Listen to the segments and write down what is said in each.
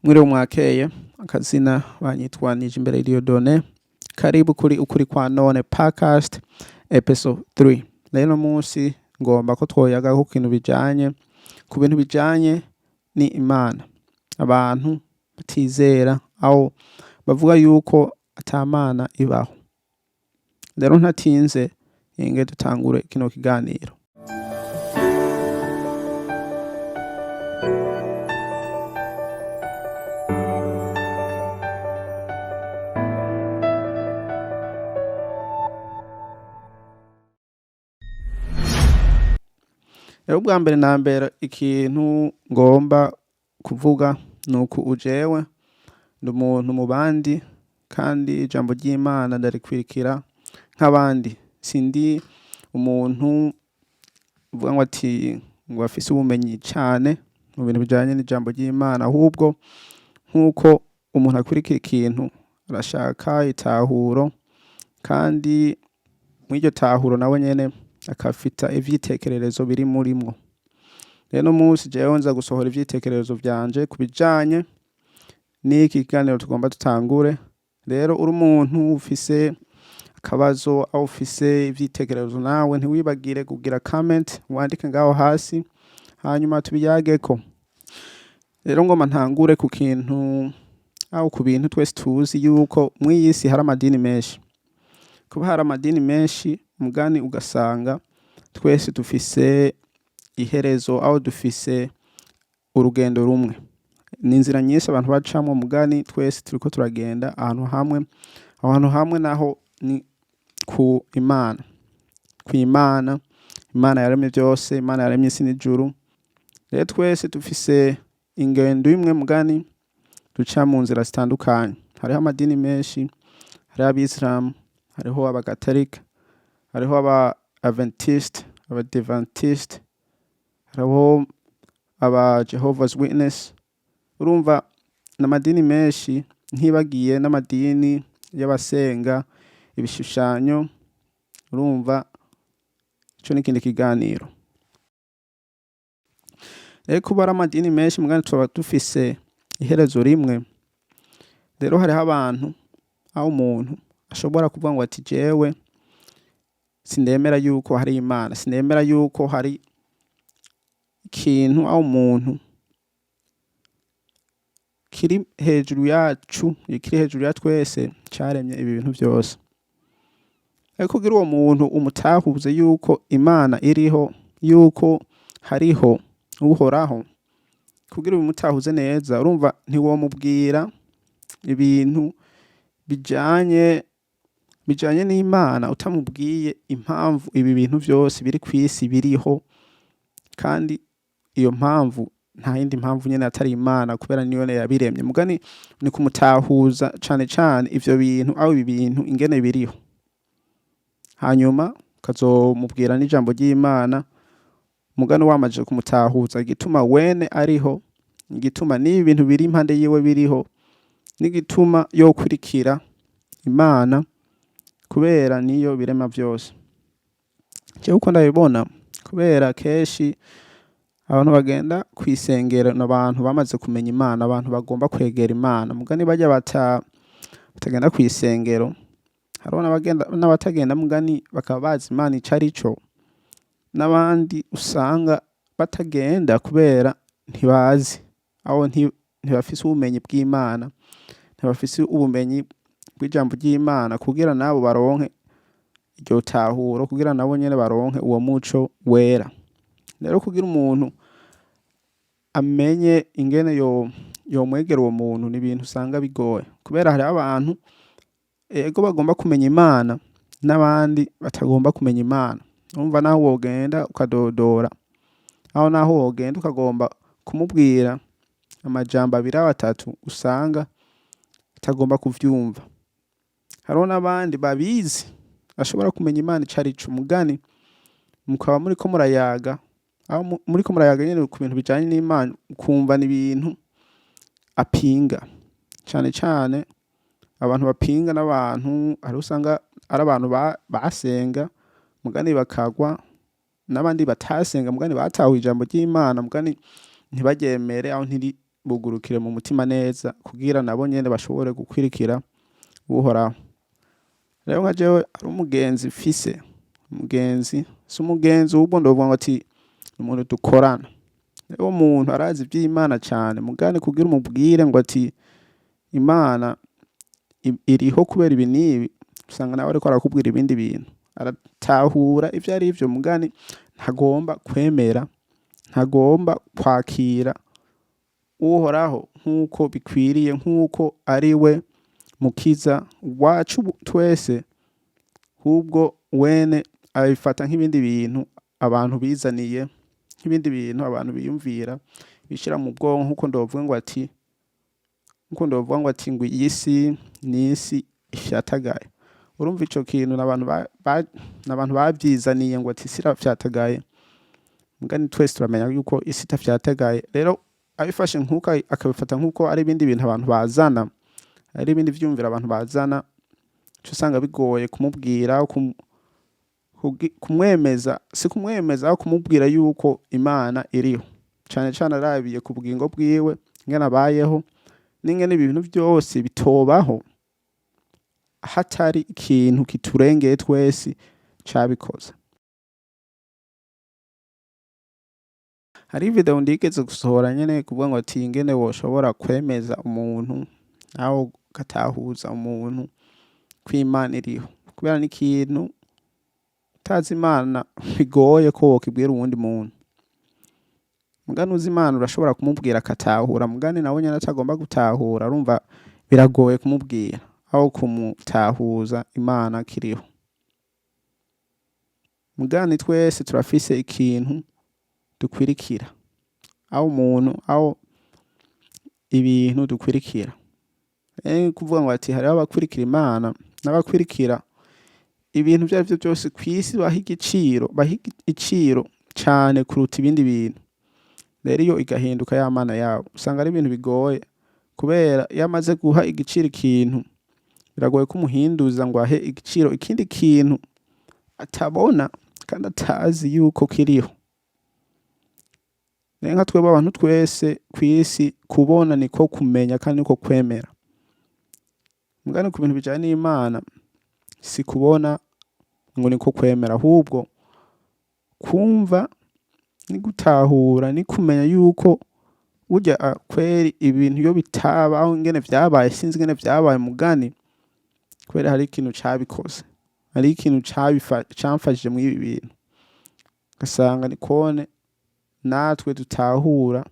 Mwiriwe mwakeye, akazina banyitwa Nijimbere Dieudonné. Karibu kuri Ukuri kwa None podcast episode 3. Rero munsi ngomba ko twoyaga ku kintu bijanye ku bintu bijanye ni Imana. Abantu batizera aho bavuga yuko ata Mana ibaho. Rero ntatinze inge dutangure kino kiganiro. Rero ubwa mbere na mbere ikintu ngomba kuvuga ni uku ujewe ndi umuntu mu bandi kandi ijambo ry'Imana ndarikwirikira nk'abandi. Sindi umuntu uvuga ngo ati ngo afise ubumenyi cane mu bintu bijanye n'ijambo ry'Imana, ahubwo nk'uko umuntu akwirikira ikintu arashaka itahuro, kandi mw'iryo tahuro nawe nyene akafita ivyitekererezo biri murimwo. Rero munsi jewe nza gusohora ivyitekererezo vyanje ku bijanye n'iki kiganiro tugomba dutangure. Rero uri umuntu ufise akabazo aho ufise ivyitekererezo nawe ntiwibagire kugira comment wandike ngaho hasi hanyuma tubiyageko. Rero ngoma ntangure ku kintu aho ku bintu twese tuzi yuko mw'iyi si hari amadini menshi. Kuba hari amadini menshi mugani ugasanga twese dufise iherezo aho dufise urugendo rumwe. Ni inzira nyinshi abantu bacamwo mugani twese turiko turagenda ahantu hamwe, aho hantu hamwe naho ni ku Imana. Ku Imana, Imana yaremye vyose, Imana yaremye isi n'ijuru. Rero twese dufise ingendo imwe mugani duca mu nzira zitandukanye. Hariho amadini menshi, hariho abisilamu, hariho abagatorika, hariho aba Adventiste, aba Adventiste, hariho aba Jehovah's Witness. Urumva n'amadini menshi ntibagiye n'amadini y'abasenga ibishushanyo. Urumva ico n'ikindi kiganiro. Rero kuba ari amadini menshi mugani tuba dufise iherezo rimwe. Rero hariho abantu aho umuntu ashobora kuvuga ngo ati jewe sindemera yuko hari Imana, sindemera yuko hari ikintu aho umuntu kiri hejuru yacu, kiri hejuru ya twese caremye ibi bintu vyose. Ariko kugira uwo muntu umutahuze yuko Imana iriho, yuko hariho Uhoraho, kugira ubimutahuze neza, urumva ntiwomubwira ibintu bijanye n'Imana utamubwiye impamvu ibi bintu vyose biri kw'isi biriho, kandi iyo mpamvu nta yindi mpamvu nyene atari Imana kubera niyo yabiremye. Mugani ni kumutahuza cane cane ivyo bintu aho ibi bintu ingene biriho, hanyuma ukazomubwira n'ijambo ry'Imana. Mugani wamaze kumutahuza igituma wene ariho, igituma n'ibi bintu biri impande yiwe biriho, n'igituma yokurikira Imana kubera niyo birema vyose. Jewe uko ndabibona, kubera kenshi abantu bagenda kw'isengero n'abantu bamaze kumenya Imana, abantu bagomba kwegera Imana. Mugani barya batagenda kw'isengero, hariho n'abatagenda mugani bakaba bazi Imana ico arico, n'abandi usanga batagenda kubera ntibazi, aho ntibafise ubumenyi bw'Imana, ntibafise ubumenyi bw'ijambo ry'Imana kugira nabo baronke iryo tahuro, kugira nabo nyene baronke uwo muco wera. Rero kugira umuntu amenye ingene yomwegera uwo muntu ni ibintu usanga bigoye, kubera hariho abantu ego bagomba kumenya Imana n'abandi batagomba kumenya Imana. Urumva naho wogenda ukadodora, aho naho wogenda ukagomba kumubwira amajambo abiri aho atatu usanga atagomba kuvyumva. Hariho n'abandi babizi bashobora kumenya Imana ico arico, mugani mukaba muriko murayaga, aho muriko murayaga nyene ku bintu bijanye n'Imana, ukumva ni ibintu apinga. Cane cane abantu bapinga n'abantu hari usanga ari abantu basenga mugani bakagwa, n'abandi batasenga mugani batahuye ijambo ry'Imana mugani ntibaryemere aho Bugurukire mu mutima neza kugira nabo nyene bashobore gukwirikira Uhoraho. Rero nka jewe hari umugenzi mfise, umugenzi si umugenzi, ahubwo ndovuga ngo ati umuntu dukorana. Rero uwo muntu arazi ivy'Imana cane, mugani kugira umubwire ngo ati Imana iriho kubera ibi n'ibi, usanga nawe ariko arakubwira ibindi bintu. Aratahura ivyo arivyo, mugani ntagomba kwemera, ntagomba kwakira Uhoraho nk'uko bikwiriye, nk'uko ari we mukiza wacu twese. Ahubwo wene abifata nk'ibindi bintu abantu bizaniye, nk'ibindi bintu abantu biyumvira, bishira mu bwonko, nkuko ndovuga ngo ati ngo iyi si ni isi ifyatagaye. Urumva ico kintu n'abantu bavyizaniye ngo ati isi irafyatagaye, mugani twese turamenya yuko isi itafyatagaye. Rero abifashe nkuko, akabifata nkuko ari ibindi bintu abantu bazana, ari ibindi vyiyumviro abantu bazana, uca usanga bigoye kumubwira, kumwemeza, si kumwemeza, aho kumubwira yuko Imana iriho, cane cane arabiye ku bugingo bwiwe ingene abayeho n'ingene ibintu vyose bitobaho hatari ikintu kiturengeye twese cabikoze. Hari video ndigeze gusohora nyene kuvuga ngo ati ingene woshobora kwemeza umuntu nawe ugatahuza umuntu ko Imana iriho, kubera n'ikintu utazi Imana bigoye ko wokibwira uwundi muntu. Mugani uzi Imana urashobora kumubwira akatahura, mugani nawe nyene atagomba gutahura, urumva biragoye kumubwira aho kumutahuza Imana kiriho. Mugani twese turafise ikintu dukwirikira, aho umuntu, aho ibintu dukwirikira. Kuvuga ngo ati hariho abakwirikira Imana n'abakwirikira ibintu ivyo arivyo vyose kw'isi, baha igiciro cane kuruta ibindi bintu. Rero iyo igahinduka ya mana yabo, usanga ari ibintu bigoye, kubera iyo amaze guha igiciro ikintu, biragoye ko umuhinduza ngo ahe igiciro ikindi kintu atabona kandi atazi yuko kiriho. Rero nka twebwe abantu twese kw'isi, kubona niko kumenya kandi niko kwemera. Mugani ku bintu bijanye n'Imana, si kubona ngo niko kwemera, ahubwo kumva ni gutahura, ni kumenya yuko burya kweri ibintu iyo bitabaho ingene vyabaye, sinzi ingene vyabaye, mugani kubera hari ikintu cabikoze, hari ikintu camfashije muri ibi bintu. Ugasanga ni kone natwe dutahura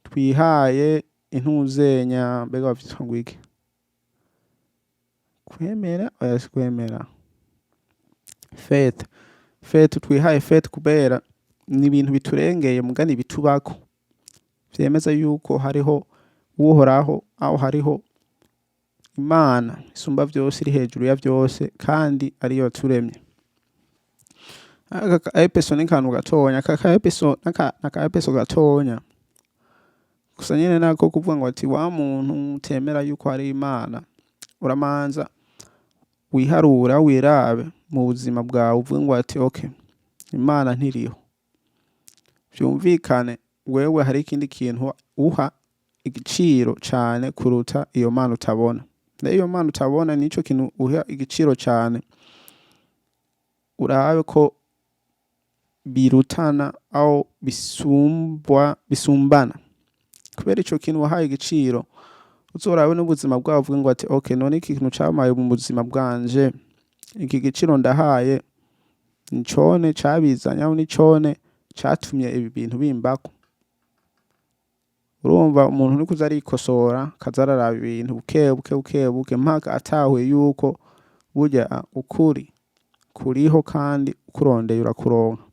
twihaye intuzenya, mbega bavyitwa ngo iki? Kwemera? Oya, si kwemera, faith, faith, twihaye faith kubera ni ibintu biturengeye, mugani bitubako, vyemeza yuko hariho Uhoraho, aho hariho Imana isumba vyose, iri hejuru ya vyose, kandi ariyo yaturemye. Aka ka episode ni kantu gatonya, aka ka episode naka episode gatonya gusa nyene, nako kuvuga ngo ati wa muntu utemera yuko hari Imana, uramanza wiharura, wirabe mu buzima bwawe, uvuge ngo ati okay, Imana ntiriho, vyumvikane wewe hari ikindi kintu uha igiciro cane kuruta iyo Mana utabona. Rero iyo Mana utabona nico kintu uha igiciro cane, urabe ko birutana aho bisumbwa, bisumbana. Kubera ico kintu wahaye igiciro, uzorabe n'ubuzima bwawe, uvuge ngo ati okay, none iki kintu camaye mu buzima bwanje, iki giciro ndahaye nicone cabizanye, aho nicone catumye ibi bintu bimbako. Urumva umuntu nikuza arikosora, akaza araraba ibintu buke buke buke buke mpaka atahuye yuko burya ukuri kuriho kandi ukurondeye urakuronka.